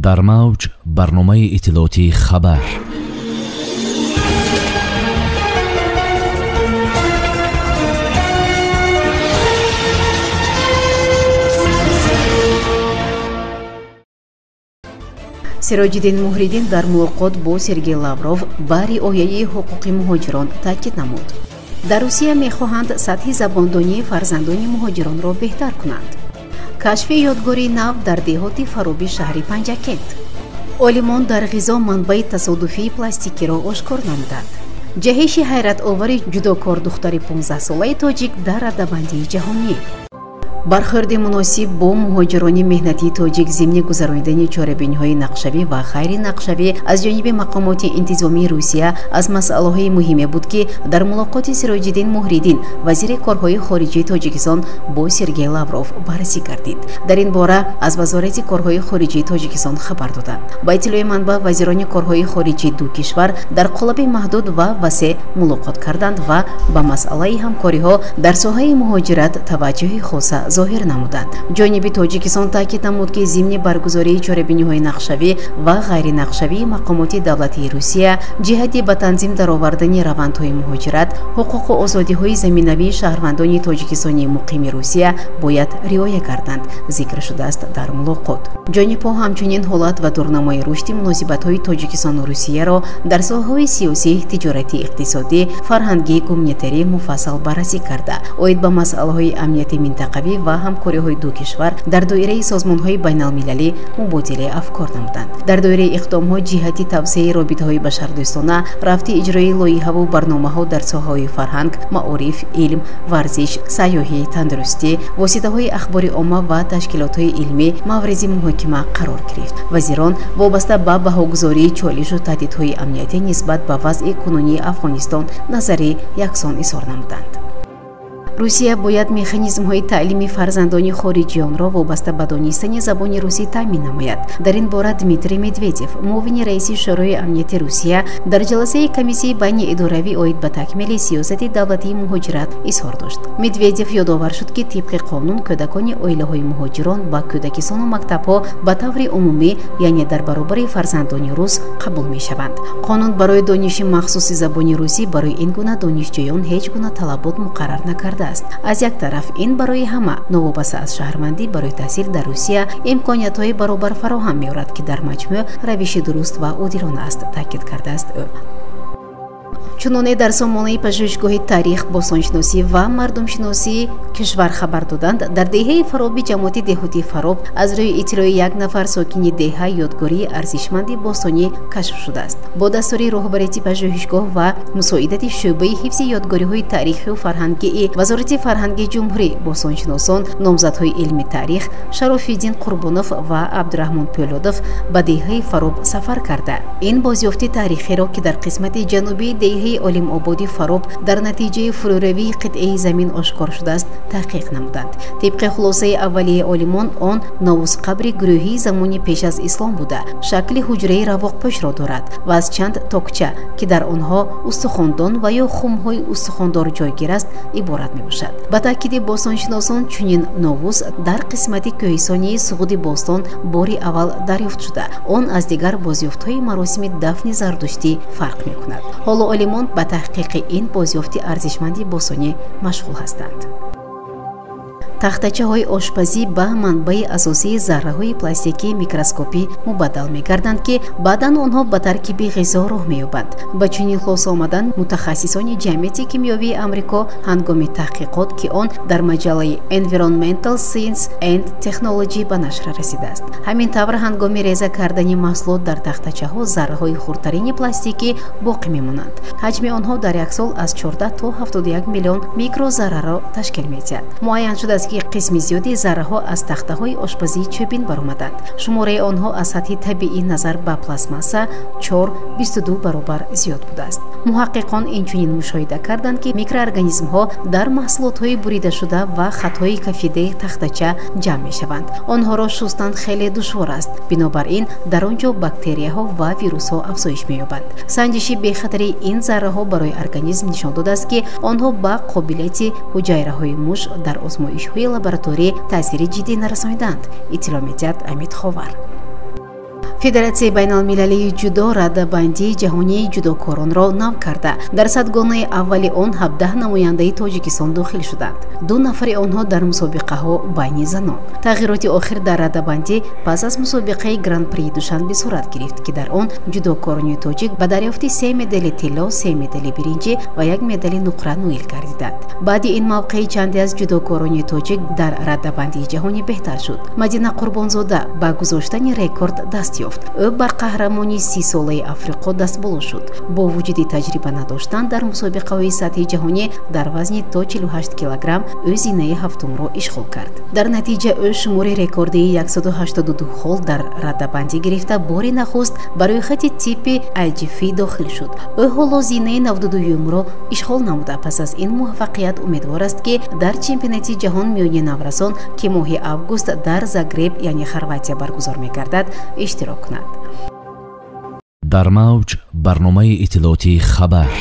Дар мавҷ барномаи иттилоотии хабар. Сироҷиддин Муҳриддин дар мулоқот бо Сергей Лавров ба риояи ҳуқуқи муҳоҷирон таъкид намуд. Дар Русия мехоҳанд сатҳи забондонии фарзандони муҳоҷиронро беҳтар кунанд. Кашфи ёдгории нав дар деҳоти Фароби шаҳри Панҷакент. Олимон дар ғизо манбаи тасодуфии пластикиро ошкор намуданд. Ҷаҳиши ҳайратовари ҷудокор духтари 15-солаи тоҷик дар радабандии ҷаҳонӣ. Бархӯрди муносиб бо муҳоҷирони меҳнатии тоҷик зимни гузаронидани чорабиниҳои нақшавӣ ва ғайринақшавӣ аз ҷониби мақомоти интизомии Русия аз масъалаҳои муҳиме буд, ки дар мулоқоти Сироҷиддин Муҳриддин, вазири корҳои хориҷии Тоҷикистон бо Сергей Лавров баррасӣ гардид. Дар ин бора аз Вазорати корҳои хориҷии Тоҷикистон хабар доданд. Ба иттилои манбаъ, вазирони корҳои хориҷии ду кишвар дар қолаби маҳдуд ва васеъ мулоқот карданд ва ба масъалаи ҳамкориҳо дар соҳаи муҳоҷират таваҷҷӯҳи хоса зоҳир намуданд. Ҷониби Тоҷикистон таъкид намуд, ки зимни баргузории чорабиниҳои нақшавӣ ва ғайринақшавии мақомоти давлатии Русия ҷиҳати ба танзим даровардани равандҳои муҳоҷират, ҳуқуқу озодиҳои заминавии шаҳрвандони тоҷикистонии муқими Русия бояд риоя гарданд, зикр шудааст дар мулоқот. Ҷонибҳо ҳамчунин ҳолат ва дурнамои рушди муносибатҳои Тоҷикистону Русияро дар соҳаҳои сиёсӣ, тиҷоратӣ, иқтисодӣ, фарҳангӣ, гуманитарӣ муфассал баррасӣ карда, оид ба масъалаҳои амнияти минтақавӣ ва ҳамкориҳои ду кишвар дар доираи созмонҳои байналмилалӣ мубодилаи афкор намуданд. Дар доираи иқдомҳо ҷиҳати тавсеаи робитаҳои башардӯстона, рафти иҷрои лоиҳаву барномаҳо дар соҳаҳои фарҳанг, маориф, илм, варзиш, сайёҳӣ, тандурустӣ, воситаҳои ахбори омма ва ташкилотҳои илмӣ мавриди муҳокима қарор гирифт. Вазирон вобаста ба баҳогузории чолишу таҳдидҳои амниятӣ нисбат ба вазъи кунунии Афғонистон назари яксон изҳор намуданд. Русия бояд механизмҳои таълими фарзандони хориҷиёнро вобаста ба донистани забони русӣ таъмин намояд. Дар ин бора Дмитрий Медведев, муовини раиси Шӯрои амнияти Русия, дар ҷаласаи комиссияи байниидоравӣ оид ба такмили сиёсати давлатии муҳоҷират изҳор дошт. Медведев ёдовар шуд, ки тибқи қонун кӯдакони оилаҳои муҳоҷирон ба кӯдакистону мактабҳо ба таври умумӣ, яъне дар баробари фарзандони рус, қабул мешаванд. Қонун барои дониши махсуси забони русӣ барои ин гуна донишҷӯён ҳеҷ гуна талабот муқаррар накардааст. Аз як тараф, ин барои ҳама, новобаста аз шаҳрвандӣ, барои таҳсил дар Русия имкониятҳои баробар фароҳам меорад, ки дар маҷмӯъ равиши дуруст ва одилона аст, таъкид кардааст ӯ. Чуноне дар сомонаи пажӯҳишгоҳи таърих, бостоншиносӣ ва мардумшиносии кишвар хабар доданд, дар деҳаи Фароби ҷамоати деҳоти Фароб аз рӯи иттилои як нафар сокини деҳа ёдгории арзишманди бостонӣ кашф шудааст. Бо дастури роҳбарияти пажӯҳишгоҳ ва мусоидати шӯъбаи ҳифзи ёдгориҳои таърихию фарҳангии Вазорати фарҳанги ҷумҳурӣ бостоншиносон, номзадҳои илми таърих Шарофиддин Қурбонов ва Абдураҳмон Пӯлодов ба деҳаи Фароб сафар карда, ин бозёфти таърихиро, ки дар қисмати ҷанубии деҳаи Олимободи Фароб дар натиҷаи фурӯравии қитъаи замин ошкор шудааст, таҳқиқ намуданд. Тибқи хулосаи аввалияи олимон, он новусқабри гурӯҳии замони пеш аз ислом буда, шакли ҳуҷраи равоқпӯшро дорад ва аз чанд токча, ки дар онҳо устухондон ва ё хумҳои устухондор ҷойгир аст, иборат мебошад. Ба таъкиди бостоншиносон, чунин новус дар қисмати кӯҳистонии Суғди бостон бори аввал дарёфт шуда, он аз дигар бозёфтҳои маросими дафни зардуштӣ фарқ мекунад. Ҳоло олимон ба таҳқиқи ин бозёфти арзишманди бостонӣ машғул ҳастанд. Тахтачаҳои ошпазӣ ба манбаи асосии зарраҳои пластикии микроскопӣ мубаддал мегарданд, ки баъдан онҳо ба таркиби ғизо роҳ меёбанд. Ба чунин хулоса омаданд мутахассисони ҷамъияти кимиёвии Амрико ҳангоми таҳқиқот, ки он дар маҷаллаи Environmental Science and Technology ба нашр расидааст. Ҳамин тавр, ҳангоми реза кардани маҳсулот дар тахтачаҳо зарраҳои хурдтарини пластикӣ боқӣ мемонанд. Ҳаҷми онҳо дар як сол аз 14 то 71 миллион микрозарраро ташкил медиҳад. Муайян шудааст, ки қисми зиёди зарраҳо аз тахтаҳои ошпазии чӯбин баромаданд. Шумораи онҳо аз сатҳи табиӣ назар ба пластмасса 4,22 баробар зиёд будааст. Муҳаққиқон инчунин мушоҳида карданд, ки микроорганизмҳо дар маҳсулотҳои буридашуда ва хатҳои кафидаи тахтача ҷамъ мешаванд. Онҳоро шустан хеле душвор аст, бинобар ин дар он ҷо бактерияҳо ва вирусҳо афзоиш меёбанд. Санҷиши бехатарии ин зарраҳо барои организм нишон додааст, ки онҳо ба қобилияти ҳуҷайраҳои муш дар озмоишҳои лабораторӣ таъсири ҷиддӣ нарасонидаанд, иттилоъ медиҳад Амид Ховар. Федератсияи байналмилалии ҷудо радабандии ҷаҳонии ҷудокоронро нав карда. Дар садгонаи аввали он 17 намояндаи Тоҷикистон дохил шуданд. 2 нафари онҳо дар мусобиқаҳо байни занон. Тағйироти охир дар радабандӣ пас аз мусобиқаи Гран-при Душанбе сурат гирифт, ки дар он ҷудокорони тоҷик ба дарёфти 3 медали тилло, 3 медали биринҷӣ ва 1 медали нуқра ноил гардиданд. Баъди ин мавқеи чанде аз ҷудокорони тоҷик дар радабандии ҷаҳонӣ беҳтар шуд. Мадина Қурбонзода ба гузоштани рекорд даст ёфт. Ӯ бар қаҳрамони 30-солаи Африқо дастболо шуд. Бо вуҷуди таҷриба надоштан дар мусобиқаҳои сатҳи ҷаҳонӣ дар вазни то 48 килограмм ӯ зинаи ҳафтумро ишғол кард. Дар натиҷа ӯ шумори рекордии 182 хол дар радабандӣ гирифта, бори нахуст ба рӯйхати типи IGF дохил шуд. Ӯ ҳоло зинаи 92-юмро ишғол намуда. Пас аз ин муваффақият умедвор аст, ки дар чемпионати ҷаҳон миёни наврасон, ки моҳи август дар Загреб, яъне Хорватия, баргузор мегардад, иштирок кунад. Дар мавҷ барномаи иттилоотии «Хабар».